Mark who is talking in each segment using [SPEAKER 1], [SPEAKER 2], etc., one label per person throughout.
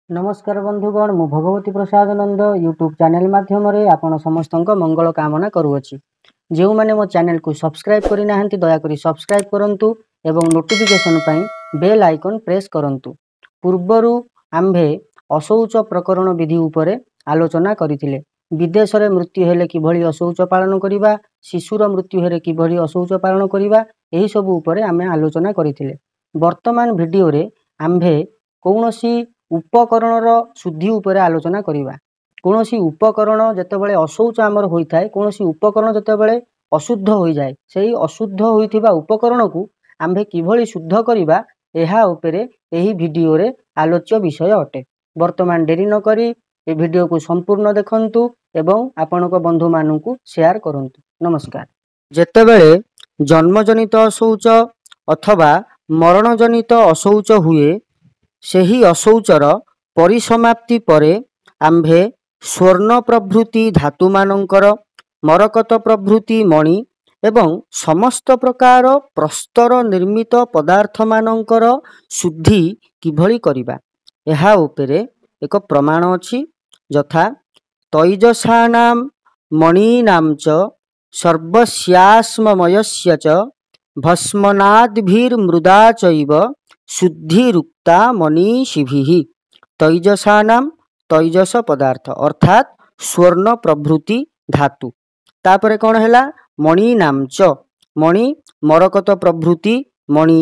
[SPEAKER 1] ନମସ୍କାର ବନ୍ଧୁଗଣ, ମୁଁ ଭଗବତୀ ପ୍ରସାଦ ନନ୍ଦ ୟୁଟ୍ୟୁବ୍ ଚ୍ୟାନେଲ୍ ମାଧ୍ୟମରେ ଆପଣ ସମସ୍ତଙ୍କ ମଙ୍ଗଳ କାମନା କରୁଅଛି। ଯେଉଁମାନେ ମୋ ଚ୍ୟାନେଲକୁ ସବସ୍କ୍ରାଇବ୍ କରିନାହାନ୍ତି, ଦୟାକରି ସବସ୍କ୍ରାଇବ୍ କରନ୍ତୁ ଏବଂ ନୋଟିଫିକେସନ୍ ପାଇଁ ବେଲ୍ ଆଇକନ୍ ପ୍ରେସ୍ କରନ୍ତୁ। ପୂର୍ବରୁ ଆମ୍ଭେ ଅଶୌଚ ପ୍ରକରଣ ବିଧି ଉପରେ ଆଲୋଚନା କରିଥିଲେ। ବିଦେଶରେ ମୃତ୍ୟୁ ହେଲେ କିଭଳି ଅଶୌଚ ପାଳନ କରିବା, ଶିଶୁର ମୃତ୍ୟୁ ହେଲେ କିଭଳି ଅଶୌଚ ପାଳନ କରିବା, ଏହିସବୁ ଉପରେ ଆମେ ଆଲୋଚନା କରିଥିଲେ। ବର୍ତ୍ତମାନ ଭିଡ଼ିଓରେ ଆମ୍ଭେ କୌଣସି ଉପକରଣର ଶୁଦ୍ଧି ଉପରେ ଆଲୋଚନା କରିବା। କୌଣସି ଉପକରଣ ଯେତେବେଳେ ଅଶୌଚ ଆମର ହୋଇଥାଏ, କୌଣସି ଉପକରଣ ଯେତେବେଳେ ଅଶୁଦ୍ଧ ହୋଇଯାଏ, ସେହି ଅଶୁଦ୍ଧ ହୋଇଥିବା ଉପକରଣକୁ ଆମ୍ଭେ କିଭଳି ଶୁଦ୍ଧ କରିବା, ଏହା ଉପରେ ଏହି ଭିଡ଼ିଓରେ ଆଲୋଚ୍ୟ ବିଷୟ ଅଟେ। ବର୍ତ୍ତମାନ ଡେରି ନକରି ଏ ଭିଡ଼ିଓକୁ ସମ୍ପୂର୍ଣ୍ଣ ଦେଖନ୍ତୁ ଏବଂ ଆପଣଙ୍କ ବନ୍ଧୁମାନଙ୍କୁ ସେୟାର କରନ୍ତୁ। ନମସ୍କାର। ଯେତେବେଳେ ଜନ୍ମଜନିତ ଅଶୌଚ ଅଥବା ମରଣଜନିତ ଅଶୌଚ ହୁଏ, ସେହି ଅଶୌଚର ପରିସମାପ୍ତି ପରେ ଆମ୍ଭେ ସ୍ୱର୍ଣ୍ଣ ପ୍ରଭୃତି ଧାତୁମାନଙ୍କର, ମରକତ ପ୍ରଭୃତି ମଣି ଏବଂ ସମସ୍ତ ପ୍ରକାର ପ୍ରସ୍ତର ନିର୍ମିତ ପଦାର୍ଥମାନଙ୍କର ଶୁଦ୍ଧି କିଭଳି କରିବା, ଏହା ଉପରେ ଏକ ପ୍ରମାଣ ଅଛି। ଯଥା ତୈଜସାନାಂ ମଣୀନାଂ ଚ ସର୍ବସ୍ୟାଶ୍ମମୟସ୍ୟ ଚ ଭସ୍ମନାଦ୍ଭିର୍ମୃଦା ଚୈବ ଶୁଦ୍ଧିରୁକ୍ତା ମନୀଷିଭିଃ। ତୈଜସାନାಂ, ତୈଜସ ପଦାର୍ଥ ଅର୍ଥାତ୍ ସ୍ୱର୍ଣ୍ଣ ପ୍ରଭୃତି ଧାତୁ। ତାପରେ କ'ଣ ହେଲା? ମଣିନାଂ ଚ, ମଣି, ମରକତ ପ୍ରଭୃତି ମଣି,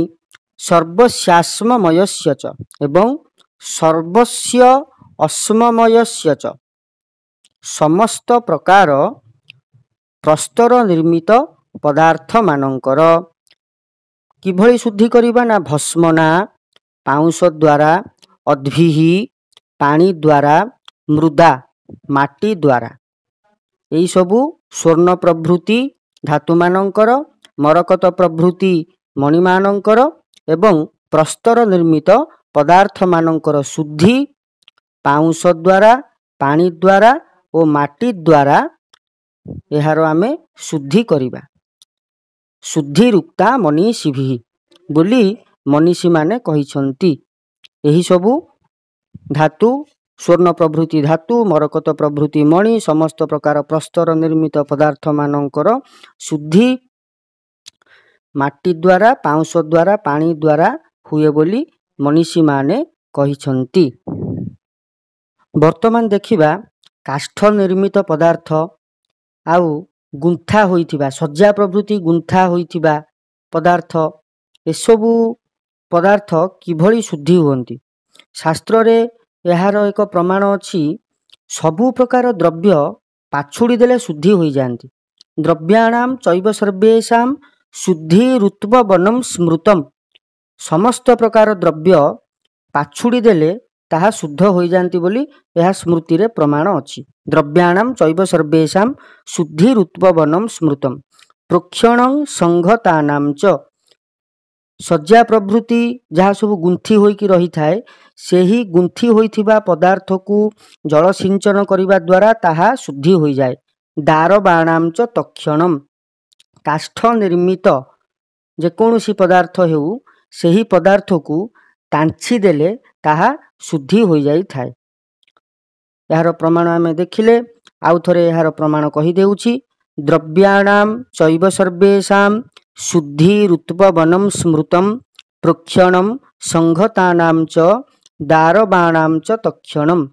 [SPEAKER 1] ସର୍ବସ୍ୟାଶ୍ମମୟସ୍ୟ ଚ ଏବଂ ସର୍ବସ୍ୟ ଅଶ୍ମମୟସ୍ୟ ଚ, ସମସ୍ତ ପ୍ରକାର ପ୍ରସ୍ତର ନିର୍ମିତ ପଦାର୍ଥମାନଙ୍କର କିଭଳି ଶୁଦ୍ଧି କରିବା ନା ଭସ୍ମନା, ପାଉଁଶ ଦ୍ୱାରା, ଅଦ୍ଭିହି, ପାଣି ଦ୍ୱାରା, ମୃଦା, ମାଟି ଦ୍ୱାରା। ଏହିସବୁ ସ୍ୱର୍ଣ୍ଣ ପ୍ରଭୃତି ଧାତୁମାନଙ୍କର, ମରକତ ପ୍ରଭୃତି ମଣିମାନଙ୍କର ଏବଂ ପ୍ରସ୍ତର ନିର୍ମିତ ପଦାର୍ଥମାନଙ୍କର ଶୁଦ୍ଧି ପାଉଁଶ ଦ୍ୱାରା, ପାଣି ଦ୍ୱାରା ଓ ମାଟି ଦ୍ୱାରା ଏହାର ଆମେ ଶୁଦ୍ଧି କରିବା। ଶୁଦ୍ଧିରୁକ୍ତା ମନୀଷିଭିଃ ବୋଲି ମନୀଷୀମାନେ କହିଛନ୍ତି। ଏହିସବୁ ଧାତୁ, ସ୍ୱର୍ଣ୍ଣ ପ୍ରଭୃତି ଧାତୁ, ମରକତ ପ୍ରଭୃତି ମଣି, ସମସ୍ତ ପ୍ରକାର ପ୍ରସ୍ତର ନିର୍ମିତ ପଦାର୍ଥମାନଙ୍କର ଶୁଦ୍ଧି ମାଟି ଦ୍ୱାରା, ପାଉଁଶ ଦ୍ୱାରା, ପାଣି ଦ୍ୱାରା ହୁଏ ବୋଲି ମନୀଷୀମାନେ କହିଛନ୍ତି। ବର୍ତ୍ତମାନ ଦେଖିବା କାଷ୍ଠ ନିର୍ମିତ ପଦାର୍ଥ ଆଉ ଗୁନ୍ଥା ହୋଇଥିବା ଶଯ୍ୟା ପ୍ରଭୃତି ଗୁନ୍ଥା ହୋଇଥିବା ପଦାର୍ଥ, ଏସବୁ ପଦାର୍ଥ କିଭଳି ଶୁଦ୍ଧି ହୁଅନ୍ତି। ଶାସ୍ତ୍ରରେ ଏହାର ଏକ ପ୍ରମାଣ ଅଛି। ସବୁ ପ୍ରକାର ଦ୍ରବ୍ୟ ପାଛୁଡ଼ି ଦେଲେ ଶୁଦ୍ଧି ହୋଇଯାଆନ୍ତି। ଦ୍ରବ୍ୟାଣାମ ଚୈବ ସର୍ବେଷାଂ ଶୁଦ୍ଧିରୁତ୍ୱବନಂ ସ୍ମୃତମ୍। ସମସ୍ତ ପ୍ରକାର ଦ୍ରବ୍ୟ ପାଛୁଡ଼ି ଦେଲେ ତାହା ଶୁଦ୍ଧ ହୋଇଯାଆନ୍ତି ବୋଲି ଏହା ସ୍ମୃତିରେ ପ୍ରମାଣ ଅଛି। ଦ୍ରବ୍ୟାଣାମ ଚୈବ ସର୍ବେଷାଂ ଶୁଦ୍ଧିରୁତ୍ୱବନಂ ସ୍ମୃତମ୍ ପ୍ରୋକ୍ଷଣଂ ସଂଘତାନାଂ ଚ। ଶଯ୍ୟା ପ୍ରଭୃତି ଯାହା ସବୁ ଗୁନ୍ଥି ହୋଇକି ରହିଥାଏ, ସେହି ଗୁନ୍ଥି ହୋଇଥିବା ପଦାର୍ଥକୁ ଜଳସିଞ୍ଚନ କରିବା ଦ୍ୱାରା ତାହା ଶୁଦ୍ଧି ହୋଇଯାଏ। ଦାରବାଣାଂ ଚ ତକ୍ଷଣମ୍। କାଷ୍ଠ ନିର୍ମିତ ଯେକୌଣସି ପଦାର୍ଥ ହେଉ, ସେହି ପଦାର୍ଥକୁ ତାଞ୍ଛି ଦେଲେ ତାହା ଶୁଦ୍ଧି ହୋଇଯାଇଥାଏ। ଏହାର ପ୍ରମାଣ ଆମେ ଦେଖିଲେ। ଆଉ ଥରେ ଏହାର ପ୍ରମାଣ କହିଦେଉଛି। ଦ୍ରବ୍ୟାଣାମ ଚୈବ ସର୍ବେଷାଂ ଶୁଦ୍ଧିରୁତ୍ୱବନಂ ସ୍ମୃତମ୍ ପ୍ରୋକ୍ଷଣಂ ସଂଘତାନାଂ ଚ ଦାରବାଣାଂ ଚ ତକ୍ଷଣମ୍।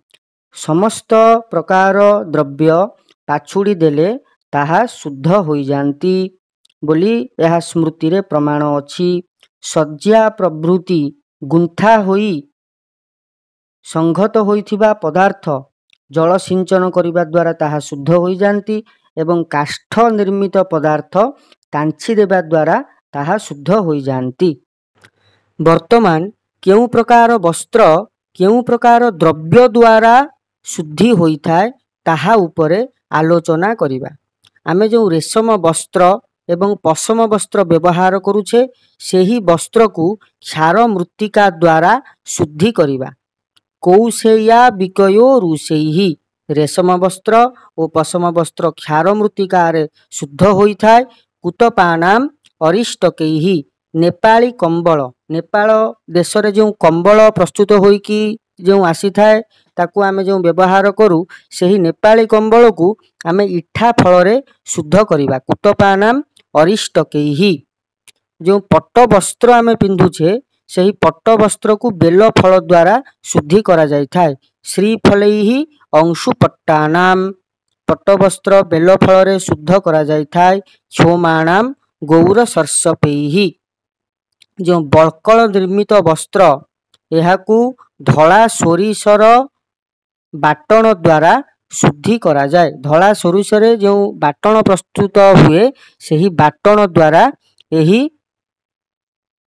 [SPEAKER 1] ସମସ୍ତ ପ୍ରକାର ଦ୍ରବ୍ୟ ପାଛୁଡ଼ି ଦେଲେ ତାହା ଶୁଦ୍ଧ ହୋଇଯାଆନ୍ତି ବୋଲି ଏହା ସ୍ମୃତିରେ ପ୍ରମାଣ ଅଛି। ଶଯ୍ୟା ପ୍ରଭୃତି ଗୁନ୍ଥା ହୋଇ ସଂଘତ ହୋଇଥିବା ପଦାର୍ଥ ଜଳସିଞ୍ଚନ କରିବା ଦ୍ୱାରା ତାହା ଶୁଦ୍ଧ ହୋଇଯାଆନ୍ତି ଏବଂ କାଷ୍ଠ ନିର୍ମିତ ପଦାର୍ଥ ତାଞ୍ଛି ଦେବା ଦ୍ୱାରା ତାହା ଶୁଦ୍ଧ ହୋଇଯାଆନ୍ତି। ବର୍ତ୍ତମାନ କେଉଁ ପ୍ରକାର ବସ୍ତ୍ର କେଉଁ ପ୍ରକାର ଦ୍ରବ୍ୟ ଦ୍ୱାରା ଶୁଦ୍ଧି ହୋଇଥାଏ, ତାହା ଉପରେ ଆଲୋଚନା କରିବା। ଆମେ ଯେଉଁ ରେଶମ ବସ୍ତ୍ର ଏବଂ ପଶମ ବସ୍ତ୍ର ବ୍ୟବହାର କରୁଛେ, ସେହି ବସ୍ତ୍ରକୁ କ୍ଷାର ମୃତ୍ତିକା ଦ୍ୱାରା ଶୁଦ୍ଧି କରିବା। କୌଶେୟା ବିକୟୋ ଋଷୈଃ। ରେଶମ ବସ୍ତ୍ର ଓ ପଶମ ବସ୍ତ୍ର କ୍ଷାର ମୃତ୍ତିକାରେ ଶୁଦ୍ଧ ହୋଇଥାଏ। କୁତପାନାମ ଅରିଷ୍ଟକୈଃ। ନେପାଳୀ କମ୍ବଳ, ନେପାଳ ଦେଶରେ ଯେଉଁ କମ୍ବଳ ପ୍ରସ୍ତୁତ ହୋଇକି ଯେଉଁ ଆସିଥାଏ, ତାକୁ ଆମେ ଯେଉଁ ବ୍ୟବହାର କରୁ, ସେହି ନେପାଳୀ କମ୍ବଳକୁ ଆମେ ଇଠା ଫଳରେ ଶୁଦ୍ଧ କରିବା। କୁଟପାନାମ ଅରିଷ୍ଟକେହି, ଯେଉଁ ପଟ୍ଟ ବସ୍ତ୍ର ଆମେ ପିନ୍ଧୁଛେ, ସେହି ପଟ୍ଟ ବସ୍ତ୍ରକୁ ବେଲ ଫଳ ଦ୍ୱାରା ଶୁଦ୍ଧି କରାଯାଇଥାଏ। ଶ୍ରୀଫଲୈହି ଅଂଶୁପଟ୍ଟାନାମ, ପଟ୍ଟବସ୍ତ୍ର ବେଲ ଫଳରେ ଶୁଦ୍ଧ କରାଯାଇଥାଏ। କ୍ଷୋମାଣାମ ଗୌର ସର୍ଷପୈହି, ଯେଉଁ ବଳ୍କଳ ନିର୍ମିତ ବସ୍ତ୍ର, ଏହାକୁ ଧଳା ସୋରିଷର ବାଟଣ ଦ୍ୱାରା ଶୁଦ୍ଧି କରାଯାଏ। ଧଳା ସୋରିଷରେ ଯେଉଁ ବାଟଣ ପ୍ରସ୍ତୁତ ହୁଏ, ସେହି ବାଟଣ ଦ୍ୱାରା ଏହି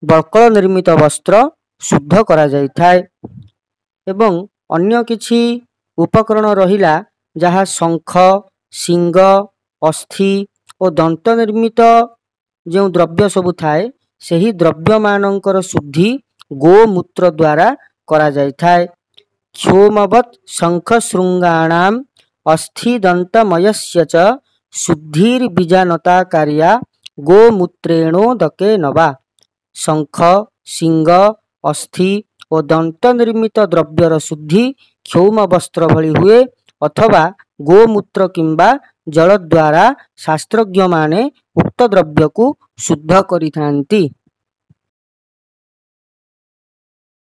[SPEAKER 1] ବଳ୍କଳ ନିର୍ମିତ ବସ୍ତ୍ର ଶୁଦ୍ଧ କରାଯାଇଥାଏ। ଏବଂ ଅନ୍ୟ କିଛି ଉପକରଣ ରହିଲା, ଯାହା ଶଙ୍ଖ, ଶିଙ୍ଗ, ଅସ୍ଥି ଓ ଦନ୍ତ ନିର୍ମିତ ଯେଉଁ ଦ୍ରବ୍ୟ ସବୁ ଥାଏ, ସେହି ଦ୍ରବ୍ୟମାନଙ୍କର ଶୁଦ୍ଧି ଗୋମୂତ୍ର ଦ୍ୱାରା କରାଯାଇଥାଏ। କ୍ଷୋମବତ୍ ଶଙ୍ଖଶୃଙ୍ଗାଣାମ ଅସ୍ଥିଦନ୍ତମୟସ୍ୟ ଚ ଶୁଦ୍ଧିର୍ବିଜାନତା କାର୍ୟା ଗୋମୂତ୍ରେଣୋଦକେ ନବା। ଶଙ୍ଖ, ଶିଙ୍ଗ, ଅସ୍ଥି ଓ ଦନ୍ତ ନିର୍ମିତ ଦ୍ରବ୍ୟର ଶୁଦ୍ଧି କ୍ଷୌମ ବସ୍ତ୍ର ଭଳି ହୁଏ ଅଥବା ଗୋମୂତ୍ର କିମ୍ବା ଜଳ ଦ୍ୱାରା ଶାସ୍ତ୍ରଜ୍ଞମାନେ ଉକ୍ତ ଦ୍ରବ୍ୟକୁ ଶୁଦ୍ଧ କରିଥାନ୍ତି।